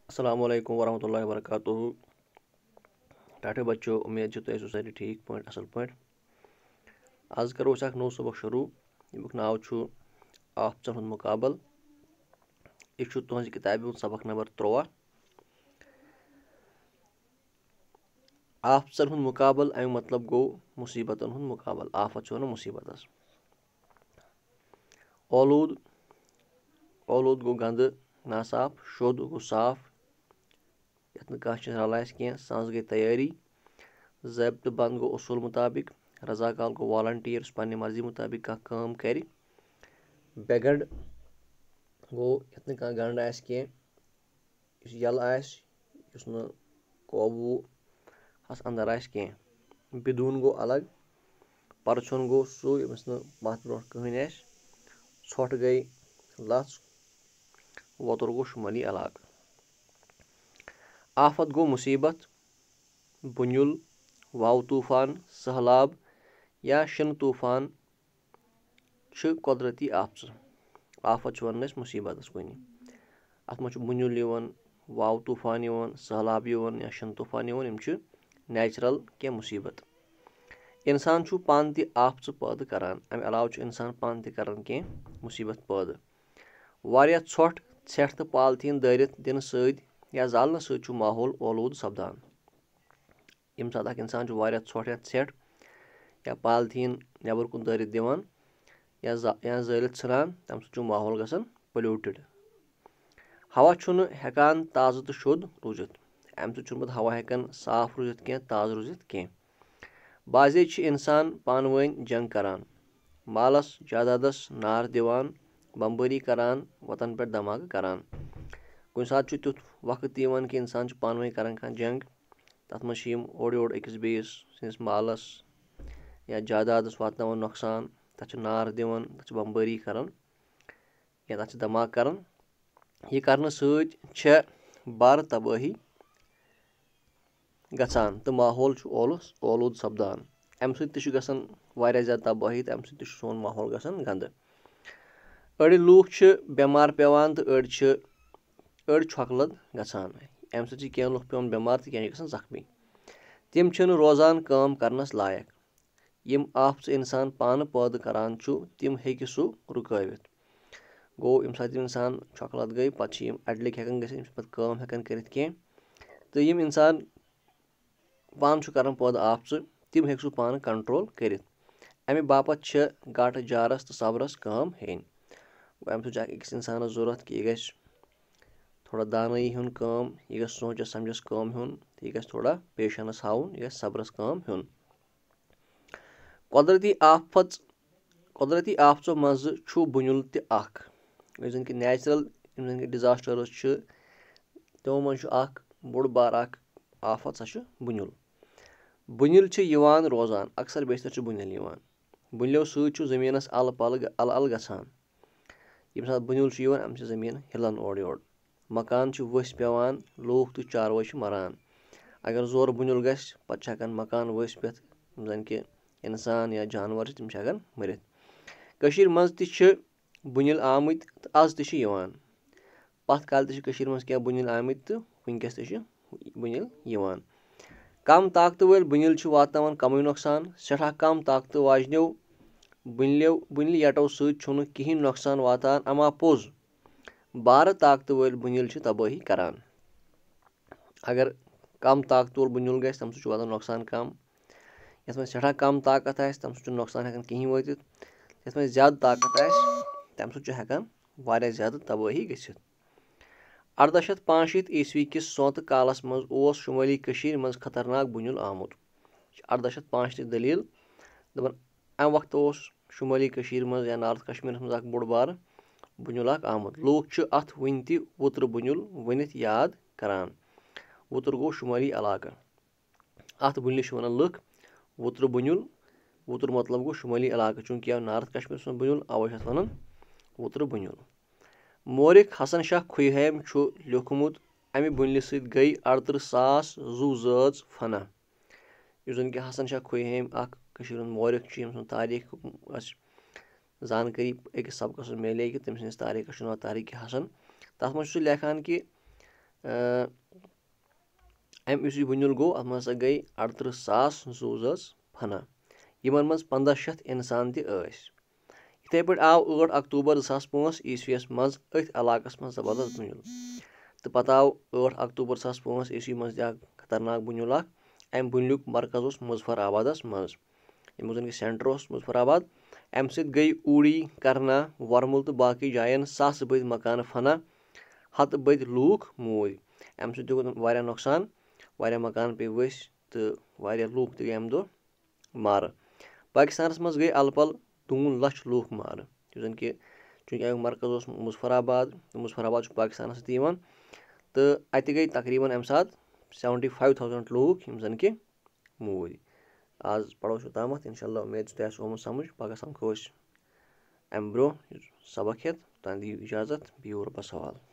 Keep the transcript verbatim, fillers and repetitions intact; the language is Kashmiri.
السلام علیکم ورحمۃ اللہ وبرکاتہ۔ ٹاٹھے بچو، امید چھِ تُہۍ ٲسِو سٲری ٹھیٖک پٲٹھۍ، اَصٕل پٲٹھۍ۔ آز کَرو أسۍ اَکھ نوٚو سبق شروٗع، ییٚمیُک ناو چھُ آفژَن ہُنٛد مُقابل۔ یہِ چھُ تُہٕنٛزِ کِتابہِ ہُنٛد سبق نمبر تُرٛواہ۔ آفژَن ہُنٛد مُقابل، اَمیُک مطلب گوٚو مُصیٖبتَن ہُنٛد مُقابل۔ آفت چھِ وَنان مُصیٖبتَس۔ اولوٗد، اولوٗد گوٚو گنٛدٕ، ناصاف۔ شوٚد گوٚو صاف، یَتھ نہٕ کانٛہہ چیٖز رَلہٕ آسہِ کینٛہہ۔ سَنٛز گٔے تیٲری۔ ضٲبطہٕ بنٛد گوٚو اصوٗل مُطابِق۔ رضاکار گوٚو volunteer، یُس پنٛنہِ مرضی مُطابِق کانٛہہ کٲم کَرِ۔ بے گنٛڈ گوٚو یَتھ نہٕ کانٛہہ گنٛڈ آسہِ کینٛہہ، یُس یَلہٕ آسہِ، یُس نہٕ قوبوٗہَس اندر آسہِ کینٛہہ۔ بدوٗن گوٚو الگ۔ پرژھیوٚن گوٚو سُہ، ییٚمِس نہٕ پَتھ برونٛٹھ کٕہٕنۍ آسہِ۔ ژھۄٹھ گٔے لَژھ۔ وۄتُر گوٚو شُمٲلی علاقہٕ۔ آفت گوٚو مُصیٖبت۔ بُنیُل، واو طوٗفان، سٔہلاب یا شِنہٕ طوٗفان چھِ قۄدرٔتی آفژٕ۔ آفت چھِ وَنان أسۍ مُصیٖبتَس کُنہِ۔ اَتھ منٛز چھُ بُنیُل یِوان، واو طوٗفان یِوان، سٔہلاب یِوان یا شِنہٕ طوٗفان یِوان، یِم چھِ natural کینٛہہ مُصیٖبت۔ اِنسان چھُ پانہٕ تہِ آفژٕ پٲدٕ کران، اَمہِ علاوٕ چھُ اِنسان پانہٕ تہِ کران کینٛہہ مُصیٖبت پٲدٕ۔ واریاہ ژھۄٹھ، ژھٮ۪ٹھ تہٕ پالتھیٖن دٲرِتھ دِنہٕ سۭتۍ یا زالنہٕ سۭتۍ چھُ ماحول اولوٗدٕ سپدان۔ ییٚمہِ ساتہٕ اکھ اِنسان چھُ واریاہ ژھۄٹھ یا ژھٮ۪ٹھ یا پالتھیٖن نٮ۪بر کُن دٲرِتھ دِوان یا ز-، یا زٲلِتھ ژھٕنان، تَمہِ سۭتۍ چھُ ماحول گژھان polluted۔ ہوا چھُنہٕ ہٮ۪کان تازٕ تہٕ شوٚد روٗزِتھ۔ اَمہِ سۭتۍ چھُنہٕ پَتہٕ ہوا ہٮ۪کان صاف روٗزِتھ کینٛہہ، تازٕ روٗزِتھ کینٛہہ۔ بعضے چھِ اِنسان پانہٕ ؤنۍ جنگ کران، مالَس جادادَس نار دِوان، بمبٲری کران، وطن پٮ۪ٹھ دھماکہٕ کران۔ کُنہِ ساتہٕ چھُ تیُتھ وقت تہِ یِوان کہِ اِنسان چھُ پانہٕ ؤنۍ کران کانٛہہ جنگ، تَتھ منٛز چھِ یِم اورٕ یورٕ أکِس بیٚیِس سٕنٛدِس مالَس یا جادادَس واتناوان نۄقصان، تَتھ چھِ نار دِوان، تَتھ چھِ بمبٲری کران یا تَتھ چھِ دھماکہٕ کران۔ یہِ کرنہٕ سۭتۍ چھےٚ بَر تبٲہی گژھان تہٕ ماحول چھُ اولُس-، اولوٗدٕ سپدان۔ اَمہِ سۭتۍ تہِ چھُ گژھان واریاہ زیادٕ تبٲہی تہٕ اَمہِ سۭتۍ تہِ چھُ سون ماحول گژھان گنٛدٕ۔ أڑۍ لوٗکھ چھِ بٮ۪مار پٮ۪وان تہٕ أڑۍ چھِ، أڑۍ چھۄکہٕ لد گژھان۔ اَمہِ سۭتۍ چھِ کینٛہہ لُکھ پٮ۪وان بٮ۪مار تہٕ کینٛہہ چھِ گژھان زخمی۔ تِم چھِنہٕ روزان کٲم کرنَس لایق۔ یِم آفژٕ اِنسان پانہٕ پٲدٕ کران چھُ، تِم ہیٚکہِ سُہ رُکٲوِتھ۔ گوٚو، ییٚمہِ ساتہٕ یِم اِنسان چھۄکہٕ لد گٔے، پَتہٕ چھِ یِم اَڈٕلِکۍ ہٮ۪کان گٔژھِتھ، یِم چھِ پَتہٕ کٲم ہٮ۪کان کٔرِتھ کینٛہہ۔ تہٕ یِم اِنسان پانہٕ چھُ کران پٲدٕ آفژٕ، تِم ہیٚکہِ سُہ پانہٕ control کٔرِتھ۔ اَمہِ باپتھ چھِ گاٹہٕ جارس تہٕ صبرس کٲم ہیٚنۍ۔ گوٚو، اَمہِ سۭتۍ چھُ اکھ أکِس اِنسانس ضروٗرت کہِ یہِ گژھِ تھوڑا دانٲیی ہُنٛد کٲم، یہِ گژھِ سونٛچس سمجھس کٲم ہیوٚن، تہٕ یہِ گژھِ تھوڑا patience ہاوُن، یہِ گژھِ صبرس کٲم ہیوٚن۔ قۄدرتی آفژ، قۄدرتی آفژو منٛزٕ چھُ بُنیُل تہِ اکھ۔ یُس زن کہِ natural، یِم زن کہِ disasters چھِ، تِمو منٛز چھُ اکھ بوٚڑ بار اکھ آفت، سۄ چھِ بُنیُل۔ بُنیُل چھِ یِوان روزان، اکثر بیشتر چھِ بُنیُل یِوان۔ بُنیُلو سۭتۍ چھُ زٔمیٖنَس اَلہٕ پَلہٕ گ-، اَلہٕ اَلہٕ گژھان۔ ییٚمہِ ساتہٕ بُنیُل چھُ یِوان، اَمہِ چھِ زٔمیٖن ہِلان اورٕ یورٕ۔ مکان چھِ ؤسۍ پٮ۪وان، لوٗکھ تہٕ چاروٲے چھِ مَران۔ اگر زورٕ بُنیُل گژھِ، پَتہٕ چھِ ہٮ۪کان مکان ؤسۍ پٮ۪تھ، یِم زَن کہِ اِنسان یا جانوَر چھِ، تِم چھِ ہٮ۪کان مٔرِتھ۔ کٔشیٖرِ منٛز تہِ چھِ بُنیُل آمٕتۍ تہٕ آز تہِ چھِ یِوان۔ پَتھ کالہِ تہِ چھِ کٔشیٖرِ منٛز کینٛہہ بُنیُل آمٕتۍ تہٕ وٕنکٮ۪س تہِ چھِ بُنیُل یِوان۔ کم طاقتہٕ وٲلۍ بُنیُل چھِ واتناوان کمٕے نۄقصان۔ سٮ۪ٹھاہ کم طاقتہٕ واجنیو بُنیلو، بُنیلہِ یٹو سۭتۍ چھُنہٕ کِہینۍ نۄقصان واتان، اما پوٚز بارٕ طاقتہٕ وٲلۍ بُنیُل چھِ تبٲہی کران۔ اگر کم طاقتہٕ وول بُنیُل گژھِ، تَمہِ سۭتۍ چھُ واتان نۄقصان کم۔ یَتھ منٛز سٮ۪ٹھاہ کم طاقت آسہِ، تَمہِ سۭتۍ چھُنہٕ نۄقصان ہٮ۪کان کِہینۍ وٲتِتھ۔ یَتھ منٛز زیادٕ طاقت آسہِ، تَمہِ سۭتۍ چھُ ہٮ۪کان واریاہ زیادٕ تبٲہی گٔژھِتھ۔ ارداہ شیٚتھ پانٛژھ شیٖتھ عیسوی کِس سونتہٕ کالس منٛز اوس شمٲلی کٔشیٖرِ منٛز خطرناک بُنیُل آمُت۔ ارداہ شیٚتھ پانٛژھ شیٖتھ دٔلیٖل، دَپان، اَمہِ وقتہٕ اوس شمٲلی کٔشیٖرِ منٛز یا نارتھ کشمیٖرس منٛز اکھ بوٚڑ بارٕ بُنیُل اکھ آمُت۔ لوٗکھ چھِ اتھ وُنہِ تہِ وُترٕ بُنیُل ؤنِتھ یاد کران۔ وُتُر گوٚو شمٲلی علاقہٕ۔ اتھ بُنیُلِس چھِ ونان لُکھ وُترٕ بُنیُل۔ وُتُر مطلب گوٚو شمٲلی علاقہٕ، چوٗنٛکہِ یہِ آو نارتھ کشمیٖرس منٛز بُنیُل، اوے چھِ اتھ ونان وُترٕ بُنیُل۔ مورخ حسن شاہ کھویہٲمۍ چھُ لیوٗکھمُت، امہِ بُنیلہِ سۭتۍ گٔے اَرتٕرٛہ ساس زُو زٲژ فنا۔ یُس زن کہِ حسن شاہ کھویہٲمۍ اکھ کٔشیٖرِ ہُنٛد مورخ چھُ، ییٚمہِ سُنٛد تاریخ اَسہِ زانکٲری أکِس سبقس منٛز میلے کہِ تٔمۍ سٕنٛدِس تاریخس چھُ ناو تاریخ حسن۔ تتھ منٛز چھُ سُہ لیکھان کہِ اَمہِ یُس یہِ بُنیُل گوٚو، اَتھ منٛز ہسا گٔے اَڑترٕٛہ ساس زُو زٲژ فنا، یِمن منٛز پنٛداہ شیٚتھ اِنسان تہِ ٲسۍ۔ یِتھَے پٲٹھۍ آو ٲٹھ اکتوٗبر زٕ ساس پانٛژھ عیسویَس منٛز أتھۍ علاقَس منٛز زبردست بُنیُل، تہٕ پَتہٕ آو ٲٹھ اکتوٗبر زٕ ساس پانٛژھ عیسوی منٛز تہِ اکھ خطرناک بُنیُل اکھ۔ اَمہِ بُنیُلُک مرکز اوس مظفر آبادَس منٛز، ییٚمیُک زَن کہِ سینٹر اوس مظفر آباد۔ اَمہِ سۭتۍ گٔے اوٗڑی، کرنا، ورمُل تہٕ باقٕے جایَن ساسہٕ بٔدۍ مکانہٕ فنا، ہَتہٕ بٔدۍ لوٗکھ موٗدۍ۔ اَمہِ سۭتۍ تہِ گوٚو واریاہ نۄقصان، واریاہ مکان پیٚیہِ ؤسۍ تہٕ واریاہ لوٗکھ تہِ گٔے اَمہِ دۄہ مارٕ۔ پاکستانَس منٛز گٔے اَلہٕ پَلہٕ دوٗن لَچھ لوٗکھ مارٕ، یُس زَن کہِ، چوٗنٛکہِ اَمیُک مرکز اوس مظفر آباد، تہٕ مظفر آباد چھُ پاکستانَس سۭتۍ یِوان، تہٕ اَتہِ گٔے تقریٖباً اَمہِ ساتہٕ seventy five thousand لوٗکھ، یِم زَن کہِ موٗدۍ۔ آز پَرو أسۍ یوٚتامَتھ، اِنشاء اللہ، اُمید چھِ تۄہہِ آسہِ آمُت سَمٕجھ۔ پَگاہ سَمکھو أسۍ اَمہِ برٛونٛہہ سبق ہٮ۪تھ۔ توٚتام دِیِو اِجازت، بِہِو رۄبَس حوالہٕ۔